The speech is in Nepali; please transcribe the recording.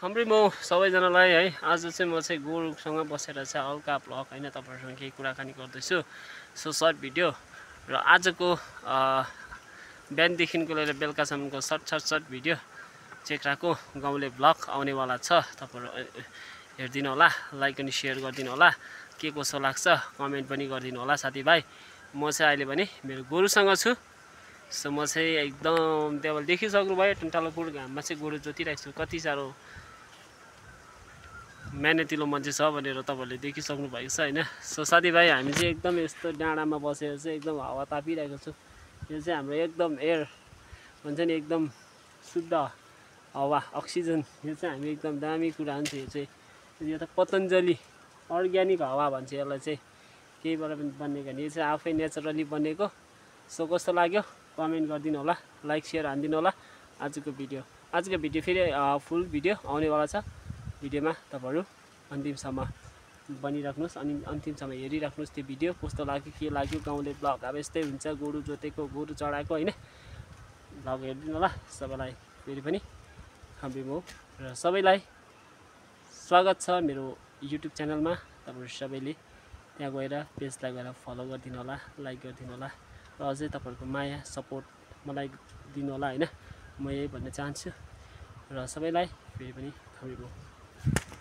हाम्रै म सबैजनालाई है आज चाहिँ म चाहिँ गोरुसँग बसेर चाहिँ हल्का भ्लग हैन तपाईहरुसँग केही कुराकानी गर्दैछु। सो सर्ट भिडियो र आजको बिहानदेखिको लिएर बेलुकासम्मको सर्ट भिडियो चेक्राको गाउँले भ्लग आउनेवाला छ। तपाईहरु हेर्दिनु होला, लाइक अनि शेयर गर्दिनु होला। के कसो लाग्छ कमेन्ट पनि गर्दिनु होला साथीभाइ। म चाहिँ अहिले पनि मेरो गोरुसँग छु। सो म चाहिँ एकदम त्यहाँ देखिसक्नु भयो टन्टालोपुर घाममा चाहिँ गोरु जोतिरहेको छु। कति साह्रो मेहनतिलो मान्छे छ भनेर तपाईहरुले देखिसक्नु भएको छ हैन। सो साथीभाइ हामी चाहिँ एकदम यस्तो डाँडामा बसेर चाहिँ एकदम हावा तापिरहेको छु। यो चाहिँ हाम्रो एकदम एयर भन्छ नि एकदम शुद्ध हावा अक्सिजन। यो चाहिँ हामी एकदम दामी कुरा हुन्छ। यो चाहिँ यो त पतञ्जली अर्ग्यानिक हावा भन्छ यसलाई चाहिँ। केहीबाट पनि बनेको नि, यो चाहिँ आफै नेचरली बनेको। सो कस्तो लाग्यो कमेन्ट गर्दिनु होला, लाइक शेयर हान्दिनु होला। आजको भिडियो फेरि फुल भिडियो आउनेवाला छ। भिडियोमा तपाईहरु अन्तिमसम्म बनिराख्नुस् अनि अन्तिमसम्म हेरिराख्नुस्। त्यो भिडियो कस्तो लाग्यो के लाग्यो गाउँले भ्लग अब यस्तै हुन्छ। गोरु जोतेको गोरु चढाएको हैन भ्लग हेर्दिनु होला। सबैलाई फेरि पनि हाम्रै म र सबैलाई स्वागत छ मेरो युट्युब च्यानलमा। तपाईहरु सबैले त्यहाँ गएर पेजलाई गएर फलो गर्दिनु होला, लाइक गर्दिनु होला र अझै तपाईहरुको माया सपोर्ट मलाई दिनु होला हैन। म यही भन्न चाहन्छु र सबैलाई फेरि पनि हाम्रै म